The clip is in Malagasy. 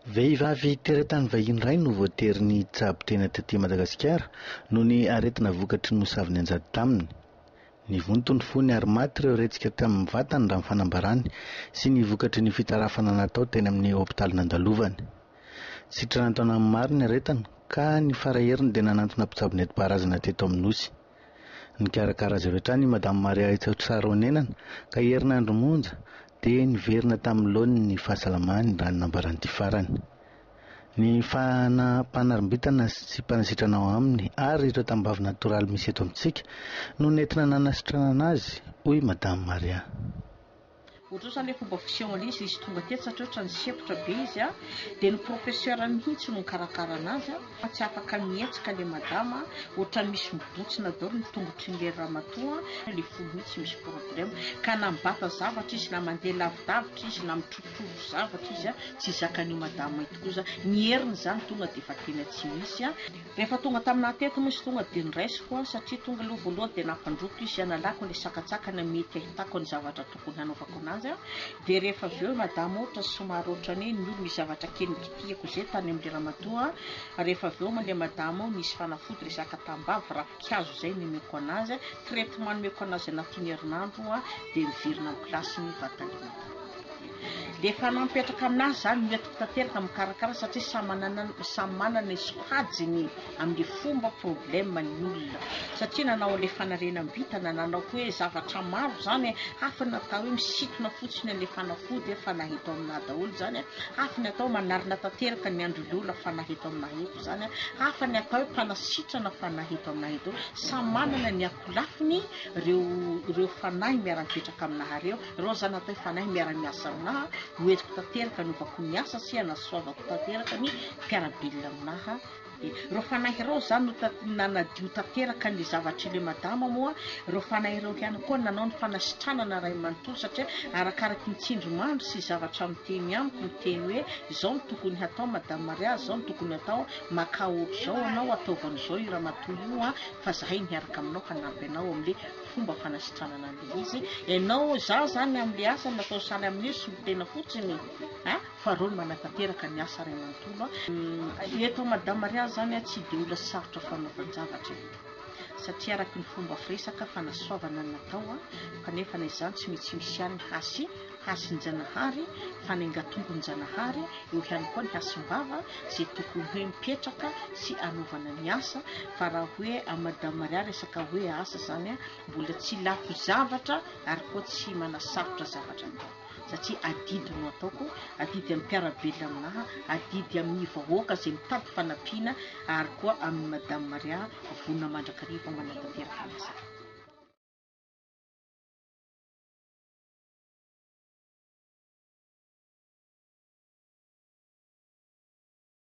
Vehivavy teratany vahiny iray no voatery nitsabo tena taty Madagasikara noho ny aretina vokatry ny mosavy nianjady taminy. Nivonto ny fony ary maty ireo retsika tamin'ny vatany raha ny fanambarany sy ny vokatry ny fitarafana natao teny amin'ny hopitaly nandalovany. Sitrana an-taonany maro ny aretiny ka ny fara heriny dia nanantona mpitsabo nentim-paharazana teto amin'ny Nosy. Nikarakara azy avy hatrany i Madame Maria Tsaraonenana ka herinandro monja dia niverina tamin'ny laoniny ny fahasalamany raha ny nambaran'ity farany. Ny fanampanarimbitana sy mpanasitrana ao aminy ary ireo tambavy natoraly misy eto amintsika no nentina nanasitranana azy, hoy Madame Maria. Ohatr'izao zany le fomba fiseho an'ilay izy, izy tonga tetsy satria ohatran'ny sempotra be izy a, dia ny professeur mihitsy no nikarakara anazy a, fa tsy afaka mihetsika le madama, ohatran'ny misy mibontsina daholo ny tongotr'ilay ramatoa, le fo mihitsy misy problème, ka na mibata zavatra izy na mandeha lavidavitra izy na mitrotro zavatra izy a, tsy zakan'io madama io tokoa zany, ny heriny zany tonga dia efa tena tsy misy a. Rehefa tonga taminà teto moa izy tonga dia noraisiko an, satria tonga aloha voalohany dia nampandroako izy hanalako ilay sakantsakana mety ahitako ny zavatra tokony hanaovako anazy an, dia rehefa avy eo madama ohatra somary ohatran'ny hoe ny olo misy zavatra kely nikitihako izay tany amin'ilay ramatoa an, rehefa avy eo moa ilay madama ao nisy fanafody resaka tambavy ravinkazo izay nomeko anazy an, traitement nomeko anazy anatin'ny herinandro an, dia miverina amin'ny place-ny vatan'ilay madama. Dia efa nampetraka aminazy zany no entiko tanteraka mikarakara satria samy manana samy manana ny sokajiny amin'ny fomba problème ny olona satria nanao an'ilay fanarenam-bintana nanao koa hoe zavatra maro zany e, hafa ny atao hoe misintona fotsiny an'ilay fanafody e fanahy eto aminahy daholo zany e, hafa ny atao manarina tanteraka ny andron'ilay olona fanahy eto aminahy eto zany e, hafa ny atao hoe mpanasitrana fanahy eto aminahy eto, samy manana ny akolafiny ireo ireo fanahy miara-mipetraka aminahy ireo. Reo zany atao hoe fanahy miara miasa aminaha, hoentiko tanteraka anaovako ny asa sy anasoavako tanteraka ny mpiara-belona aminaha, de reo fanahy reo zany no nanadio tanteraka ny zavatr'ile madama moa, reo fanahy reo ihany koa nanao ny fanasitranana ray manontolo satria arakaraky ny tsindrimandry sy zavatra miteny amiko miteny hoe zao no tokony hatao madame Maria, zao no tokony hatao, makà ohatr'izao anao ataovy an'izao io ramatoa io an, fa zahay miaraka aminao hanampy anao amle fomba fanasitranana an'ilay izy ianao, za zany amin'ilay asa natao saly amin'io solontena fotsiny a, fa reo no manatanteraka ny asa ray manontolo a, eto Madame Maria zany a tsy de olona sarotra fanaovan-javatra e, satria araky ny fomba firesaka fanasoavana no natao a, kanefa na izany tsy maintsy misy ihany ny hasy hasin-janahary, fanaingan-tombon-janahary, eo ihany koa ny hasim-bava izay tokony hoe mipetraka sy anaovana ny asa, fa raha hoe amin'i Madame Maria resaka hoe asa izany mbola tsy lafo zavatra ary koa tsy manasarotra zavatra atao satria adidy no ataoko, adidy amin'ny mpiara-belona aminaha, adidy amin'ny vahoaka izay mitady fanampiana ary koa amin'i Madame Maria vonona mandrakariva manatanteraka ny asa.